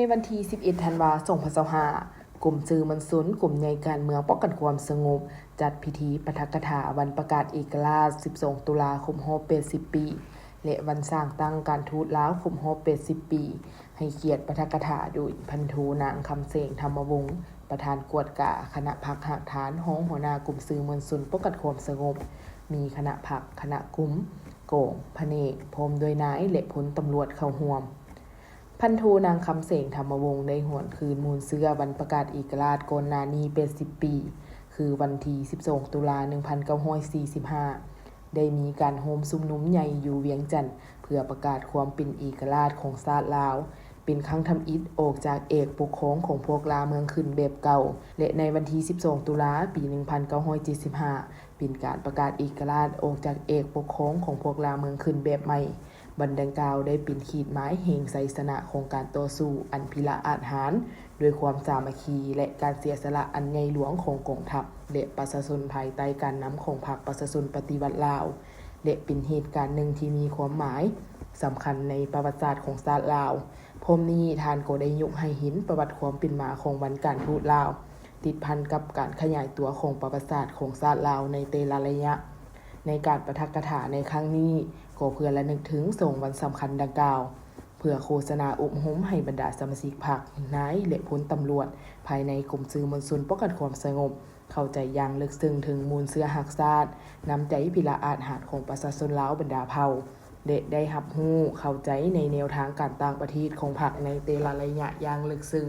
ໃນວັນທີສິບເອັດ ທັນວາ ສອງພັນຊາວຫ້າ ກົມສື່ມວນຊົນ ກົມໃຫຍ່ການເມືອງປ້ອງກັນຄວາມສະຫງົບ ຈັດພິທີປາຖະກະຖາວັນປະກາດເອກະລາດ ສິບສອງ ຕຸລາ ຄົບຮອບ ແປດສິບປີ ແລະ ວັນສ້າງຕັ້ງການທູດລາວຄົບຮອບ ແປດສິບປີ ໃຫ້ກຽດປາຖະກະຖາໂດຍພັນໂທ ນາງ ຄຳແສງ ທຳມະວົງ ປະທານກວດກາຄະນະພັກຮາກຖານ ຮອງຫົວໜ້າກົມສື່ມວນຊົນປ້ອງກັນຄວາມສະຫງົບ, ມີຄະນະພັກ, ຄະນະກຸ່ມ, ກອງ, ພະແນກ ພ້ອມດ້ວຍນາຍ ແລະ ພົນຕຳຫຼວດເຂົ້າຮ່ວມ. ພັນໂທ ນາງ ຄຳແສງ ທຳມະວົງ ໄດ້ຫວນຄືນມູນເຊື້ອວັນປະກາດເອກະລາດກ່ອນໜ້ານີ້ ແປດສິບປີ ຄືວັນທີສິບສອງ ຕຸລາ ໜຶ່ງພັນເກົ້າຮ້ອຍສີ່ສິບຫ້າ ໄດ້ມີການໂຮມຊຸມນຸມໃຫຍ່ຢູ່ວຽງຈັນ ເພື່ອປະກາດຄວາມເປັນເອກະລາດຂອງຊາດລາວ ເປັນຄັ້ງທຳອິດອອກຈາກເອກປົກຄອງຂອງພວກລ່າເມືອງຂຶ້ນແບບເກົ່າ ແລະ ໃນວັນທີສິບສອງ ຕຸລາ ປີໜຶ່ງພັນເກົ້າຮ້ອຍເຈັດສິບຫ້າ ເປັນການປະກາດເອກະລາດອອກຈາກເອກປົກຄອງຂອງພວກລ່າເມືອງຂຶ້ນແບບໃໝ່. ວັນດັ່ງກ່າວໄດ້ເປັນຂີດໝາຍແຫ່ງໄຊຊະນະຂອງການຕໍ່ສູ້ອັນພິລະອາດຫານ ດ້ວຍຄວາມສາມັກຄີ ແລະ ການເສຍສະຫຼະອັນໃຫຍ່ຫຼວງຂອງກອງທັບ ແລະ ປະຊາຊົນພາຍໃຕ້ການນຳຂອງພັກປະຊາຊົນປະຕິວັດລາວ ແລະ ເປັນເຫດການໜຶ່ງທີ່ມີຄວາມໝາຍສຳຄັນໃນປະຫວັດສາດຂອງຊາດລາວ. ພ້ອມນີ້ທ່ານກໍໄດ້ຍົກໃຫ້ເຫັນປະຫວັດຄວາມເປັນມາຂອງວັນການທູດລາວ ຕິດພັນກັບການຂະຫຍາຍຕົວຂອງປະຫວັດສາດຂອງຊາດລາວໃນແຕ່ລະໄລຍະ. ໃນການປາຖະກະຖາໃນຄັ້ງນີ້ ກໍເພື່ອລະນຶກເຖິງສອງວັນສຳຄັນດັ່ງກ່າວ ເພື່ອໂຄສະນາອົບຮົມໃຫ້ບັນດາສະມາຊິກພັກ, ນາຍ ແລະ ພົນຕຳຫຼວດ ພາຍໃນກົມສື່ມວນຊົນປ້ອງກັນຄວາມສະຫງົບ ເຂົ້າໃຈຢ່າງເລິກເຊິ່ງເຖິງມູນເຊື້ອຮັກຊາດ, ນ້ຳໃຈພິລະອາດຫານຂອງປະຊາຊົນລາວບັນດາເຜົ່າ ແລະ ໄດ້ຮັບຮູ້ເຂົ້າໃຈໃນແນວທາງການຕ່າງປະເທດຂອງພັກໃນແຕ່ລະໄລຍະຢ່າງເລິກເຊິ່ງ.